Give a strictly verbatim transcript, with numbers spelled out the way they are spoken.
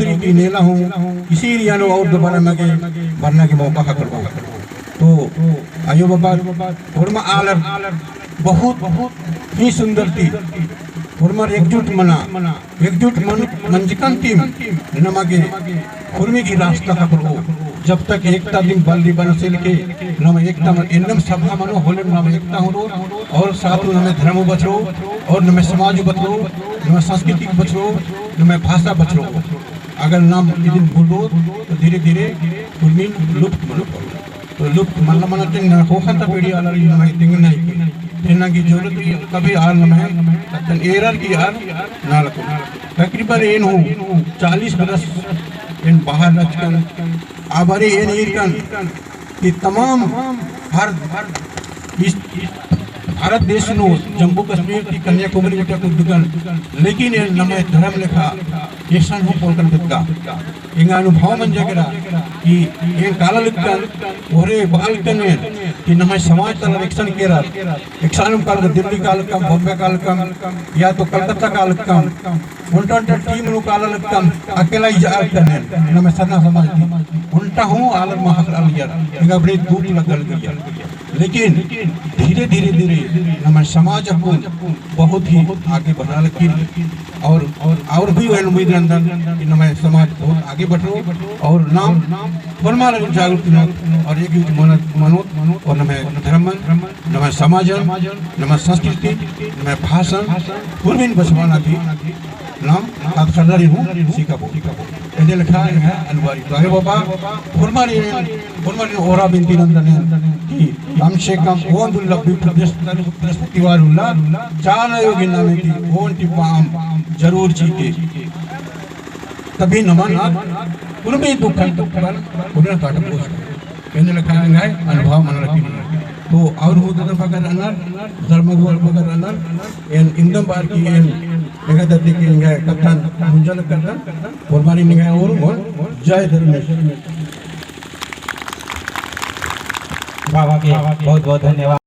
रीति नेला हूँ, इसी एरिया नू और दोबारा नगे बरना के मौका ख़क्खरओ। तो अयो बाबा, होरमा आलर बहुत, बहुत ही सुंदर ती, होरमर एकजुट मना, एकजुट मन, मंजकन ती नमा गे उर्मी गही रास्ता ख़क्खरओ। जब तक एकता दिम बल्ली बना से लेके, नमा एकता मन, एन्नेम सभा मनो होले नमा एकता होरओ, और साथ में नम्है धर्म बछरओ, और नम्है समाज बछरओ, नम्है संस्कृति बछरओ, नम्है भाषा बछरओ। अगर नाम इदिन भूलोत, तो धीरे-धीरे उर्मिन लुप्त मनो। तो लुप्त मल्ला मना तेंगना, ख़ोख़ा ता पीढ़ी आलर नम्है तेंगना ही। तेंगना की जरूरत ही कभी आर नम्है, तन एरर की आर नालको। तकरीबन एन हूँ चालीस बरस एन बाहर रहचकन, आ बारी एन ईरकन कि तमाम हर इस भारत देश नू जम्मू कश्मीर ती कन्याकुमारी गुट्ठी कुद्दकन, लेकिन एन नम्है धर्म लेखा एकसन हूँ पोलकन बेद्दा। एंगा अनुभव मंजा केरा कि एन काला लक्कन, ओरे बआ लक्कन एन कि नम्है समाज तरा एकसन केरा, एकसन काला दिल्ली काला लक्कन, बॉम्बे काला लक्कन, या तो कलकत्ता काला लक्कन, ओन्टा ओन्टा टीम नू काला लक्कन, अकेला इजा लक्कन एन, नम्है सरना समाज ती। ओन्टा हूँ आलर मा ख़क्खरआ लगियर, एंगा बड़ी दुख लग्गा लगियर। लेकिन धीरे, धीरे, धीरे नम्है समाज अक्कुन बहुत ही आगे बढ़आ लगी। और, और, और भी एन उम्मीद नन्दन कि नम्है समाज बहुत आगे बढ़रओ और नाम होरमर जागरूक ननोत और एकजुट मनोत, मनोत और नम्है धर्मन, नम्है समाजन, नम्है संस्कृति, नम्है भाषन, उर्मिन बछाबअना ती नाम ख़द्द ख़द्दारिन हूँ सिखाबओ। एन्ने लेखा एंग्है अनवारी। तो अयो बाबा, होरमारिन, होरमारिन ओरा बिनती नन्दन कि कम से कम ओन्दुल्ला बृहस्पतिवार उल्ला चाला अयो गही नामे ती ओन टिप्पा अम्म जरूर चीके। तभी नमन आद उर्मी दुखन, दुखन उर्मी काटबओ। एन्ने लेखा एंग्है अनुभव मना लगी। तो और हूँ दादा बगर रअनर, धर्म बगर रअनर, एन इन्दम बअर की एन एंग्है दादी की एंग्है कत्थन मुंजा लक्कदन, होरमारिन एंग्है ओर मल जय धर्मेस। बाबा के बहुत बहुत धन्यवाद।